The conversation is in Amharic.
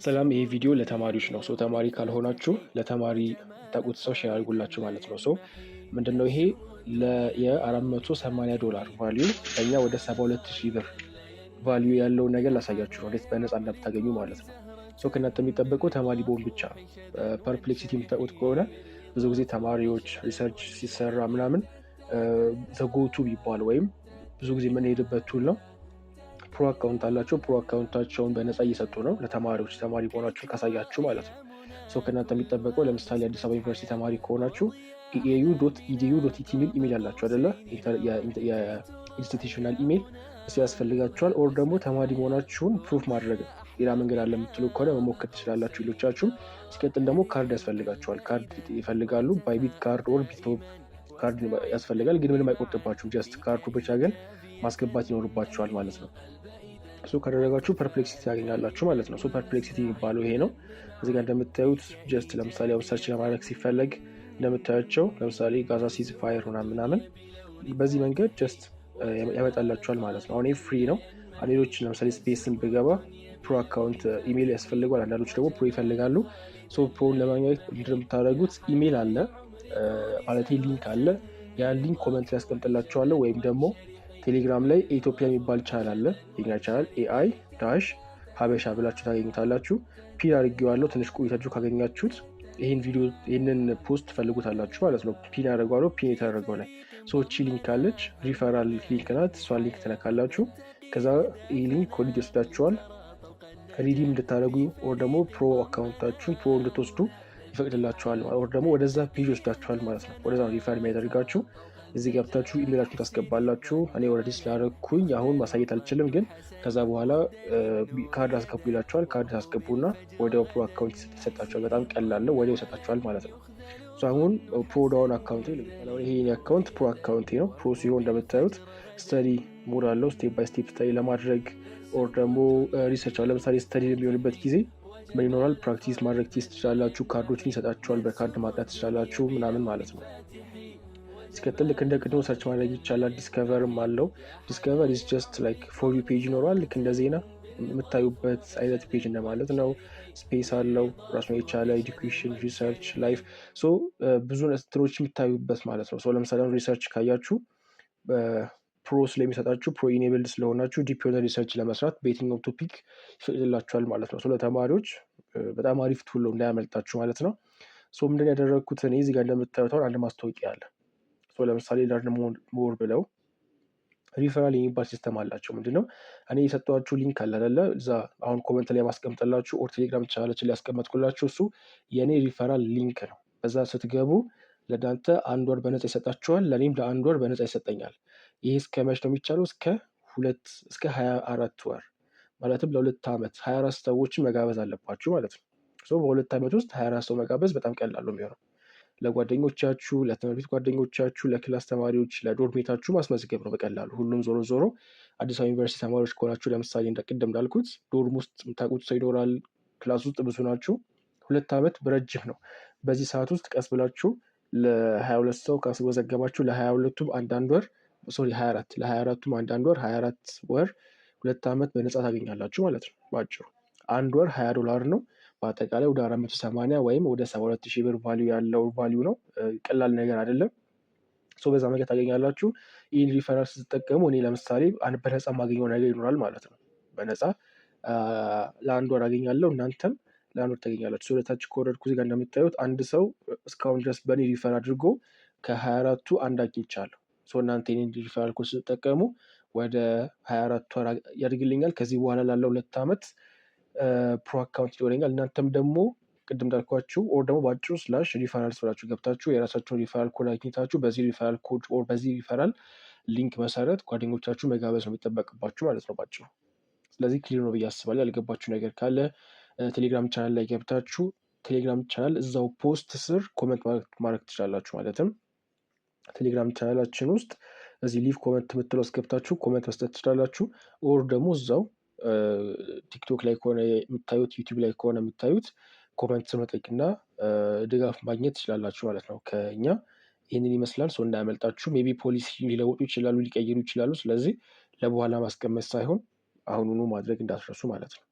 ሰላም፣ ይሄ ቪዲዮ ለተማሪዎች ነው። So ተማሪ ካልሆናችሁ ለተማሪ የምታውቁት ሰው share አድርጉላችሁ ማለት ነው። So ምንድነው ይሄ? የ480 ዶላር value፣ በእኛ ወደ 72 ሺህ ብር value ያለውን ነገር ላሳያችሁ ነው፣ እንዴት በነፃ እንደምታገኙ ማለት ነው። So ከእናንተ የሚጠበቀው ተማሪ መሆን ብቻ ነው። Perplexity የምታውቁት ከሆነ ብዙ ጊዜ ተማሪዎች research ሲሰራ ምናምን the go-to ቢባል ወይም ብዙ ጊዜ የምንሄድበት tool ነው። Pro account አላቸው። Pro account ኣቸውን በነፃ እየሰጡ ነው ለተማሪዎች፣ ተማሪ መሆናችሁን ካሳያችሁ ማለት ነው። So ከእናንተ የሚጠበቀው ለምሳሌ አዲስ አበባ ዩኒቨርሲቲ ተማሪ ከሆናችሁ aau.edu.et የሚል ኢሜል አላችሁ አይደለ? የ institutional email እሱ ያስፈልጋችኋል። Or ደግሞ ተማሪ መሆናችሁን proof ማድረግ ነው። ሌላ መንገድ አለ የምትሉ ከሆነ መሞከር ትችላላችሁ ሌሎቻችሁም። ሲቀጥል ደግሞ ካርድ ያስፈልጋችኋል። ካርድ ይፈልጋሉ። Bybit card or Bithomp card ያስፈልጋል። ግን ምንም አይቆርጥባችሁም። Just ካርዱ ብቻ ግን ማስገባት ይኖርባችኋል ማለት ነው። እሱ ካደረጋችሁ Perplexity ያገኛላችሁ ማለት ነው። Perplexity የሚባለው ይሄ ነው። እዚህ ጋር እንደምታዩት just ለምሳሌ አሁን search ለማድረግ ሲፈለግ እንደምታያቸው ለምሳሌ ጋዛ ceasefire ምናምን ምናምን በዚህ መንገድ just ያመጣላችኋል ማለት ነው። አሁን ይህ free ነው። ሌሎች ለምሳሌ Space ን ብገባ pro account email ያስፈልገዋል። አንዳንዶች ደግሞ pro ይፈልጋሉ። So pro ን ለማግኘት ምንድን ነው የምታደርጉት? ኢሜል አለ ማለት link አለ። ያን link comment ላይ ያስቀምጥላችኋለሁ ወይም ደግሞ ቴሌግራም ላይ ኢትዮጵያ የሚባል ቻናል አለ። የኛ ቻናል AI-ሀበሻ ብላችሁ ታገኙታላችሁ። Pin አድርጌዋለሁ። ትንሽ ቆይታችሁ ካገኛችሁት ይህን ቪዲዮ፣ ይህንን post ትፈልጉታላችሁ ማለት ነው። Pin አድርገዋለሁ። Pin የተደረገው ላይ so እቺ link አለች፣ referral link ናት። እሷን link ትነካላችሁ። ከዛ ይህ link ወዴት ይወስዳችኋል? Redeem እንድታደርጉ or ደግሞ pro account ኣችሁን pro እንድትወስዱ ይፈቅድላችኋል። Or ደግሞ ወደዛ page ይወስዳችኋል ማለት ነው። ወደዛ refer የሚያደርጋችሁ። እዚህ ገብታችሁ ኢሜላችሁን ታስገባላችሁ። እኔ already ስላደረግኩኝ አሁን ማሳየት አልችልም፣ ግን ከዛ በኋላ ካርድ አስገቡ ይላችኋል። ካርድ ታስገቡና ወዲያው pro account ይሰጣችኋል። በጣም ቀላል ነው። ወዲያው ይሰጣችኋል ማለት ነው። አሁን pro ዳውን account፣ ይሄ account pro account ነው። Pro ሲሆን እንደምታዩት study mode አለው። Step by step study ለማድረግ or ደግሞ research፣ ለምሳሌ study የሚሆንበት ጊዜ ምን ይኖራል? Practice ማድረግ test ትችላላችሁ። ካርዶችን ይሰጣችኋል። በካርድ ማጥናት ትችላላችሁ ምናምን ማለት ነው። ሲቀጥል ልክ እንደ ቅድሞ search ማድረግ ይቻላል። Discover ም አለው። Discover is just like for you page ይኖረዋል። ልክ እንደ ዜና የምታዩበት አይነት page እንደማለት ነው። Space አለው ራሱን የቻለ education፣ research፣ life፣ so ብዙ እንትኖች የምታዩበት ማለት ነው። ለምሳሌ research ካያችሁ pro ስለሚሰጣችሁ፣ pro enabled ስለሆናችሁ deep የሆነ research ለመስራት በየትኛውም topic ይፈቅድላችኋል ማለት ነው። ለተማሪዎች በጣም አሪፍ tool ነው፣ እንዳያመልጣችሁ ማለት ነው። So ምንድን ያደረግኩት እኔ እዚህ ጋር እንደምታዩት አሁን አንድ ማስታወቂያ አለ። ለምሳሌ learn more ብለው ሪፈራል የሚባል system አላቸው። ምንድነው? እኔ የሰጠኋችሁ link አለ አይደለ? እዛ አሁን comment ላይ ማስቀምጥላችሁ or ቴሌግራም ቻናላችን ላይ ያስቀመጥኩላችሁ እሱ የእኔ referral link ነው። በዛ ስትገቡ ለእናንተ አንድ ወር በነፃ ይሰጣችኋል፣ ለእኔም ለአንድ ወር በነፃ ይሰጠኛል። ይህ እስከ መች ነው የሚቻለው? እስከ 24 ወር፣ ማለትም ለ2 ዓመት 24 ሰዎችን መጋበዝ አለባችሁ ማለት ነው። በ2 ዓመት ውስጥ 24 ሰው መጋበዝ በጣም ቀላል ነው የሚሆነው። ለጓደኞቻችሁ፣ ለትምህርት ቤት ጓደኞቻችሁ፣ ለ class ተማሪዎች፣ ለ dorm mate ኣችሁ ማስመዝገብ ነው በቀላሉ። ሁሉም ዞሮ ዞሮ አዲስ አበባ ዩኒቨርሲቲ ተማሪዎች ከሆናችሁ ለምሳሌ እንደ ቅድም እንዳልኩት dorm ውስጥ የምታውቁት ሰው ይኖራል። Class ውስጥ ብዙ ናችሁ። 2 ዓመት በረጅም ነው። በዚህ ሰዓት ውስጥ ቀስ ብላችሁ ለ22 ሰው ካስመዘገባችሁ ለ22ቱም አንዳንድ ወር፣ sorry 24፣ ለ24ቱም አንዳንድ ወር፣ 24 ወር፣ 2 ዓመት በነፃ ታገኛላችሁ ማለት ነው። በአጭሩ አንድ ወር 20 ዶላር ነው። በአጠቃላይ ወደ 480 ወይም ወደ 72 ሺህ ብር value ያለው value ነው። ቀላል ነገር አይደለም። So በዛ መንገድ ታገኛላችሁ። ይህን ሪፈራል ስትጠቀሙ እኔ ለምሳሌ በነፃ የማገኘው ነገር ይኖራል ማለት ነው። በነፃ ለአንድ ወር አገኛለሁ፣ እናንተም ለአንድ ወር ታገኛላችሁ። ወደታች ከወረድኩ እዚህ ጋር እንደምታዩት አንድ ሰው እስካሁን ድረስ በእኔ refer አድርጎ ከ24ቱ አንድ አግኝቻለሁ። እናንተ የኔን referral code ስትጠቀሙ ወደ 24 ወር ያድግልኛል። ከዚህ በኋላ ላለው 2 ዓመት pro account ይኖረኛል። እናንተም ደግሞ ቅድም እንዳልኳችሁ or ደግሞ በአጭሩ /referrals ብላችሁ ገብታችሁ የራሳችሁን referral code አግኝታችሁ በዚህ referral code or በዚህ referral link መሰረት ጓደኞቻችሁ መጋበዝ ነው የሚጠበቅባችሁ ማለት ነው ባጭሩ። ስለዚህ clear ነው ብዬ አስባለሁ። ያልገባችሁ ነገር ካለ ቴሌግራም ቻናል ላይ ገብታችሁ ቴሌግራም ቻናል እዛው post ስር comment ማድረግ ትችላላችሁ። ማለትም ቴሌግራም ቻናላችን ውስጥ እዚህ leave comment የምትለው ውስጥ ገብታችሁ comment መስጠት ትችላላችሁ። Or ደግሞ እዛው ቲክቶክ ላይ ከሆነ የምታዩት፣ ዩቲዩብ ላይ ከሆነ የምታዩት comment ስር መጠየቅና ድጋፍ ማግኘት ትችላላችሁ ማለት ነው ከእኛ። ይህንን ይመስላል። So እንዳያመልጣችሁ። Maybe ፖሊሲ ሊለውጡ ይችላሉ፣ ሊቀይሩ ይችላሉ። ስለዚህ ለበኋላ ማስቀመጥ ሳይሆን አሁኑኑ ማድረግ እንዳትረሱ ማለት ነው።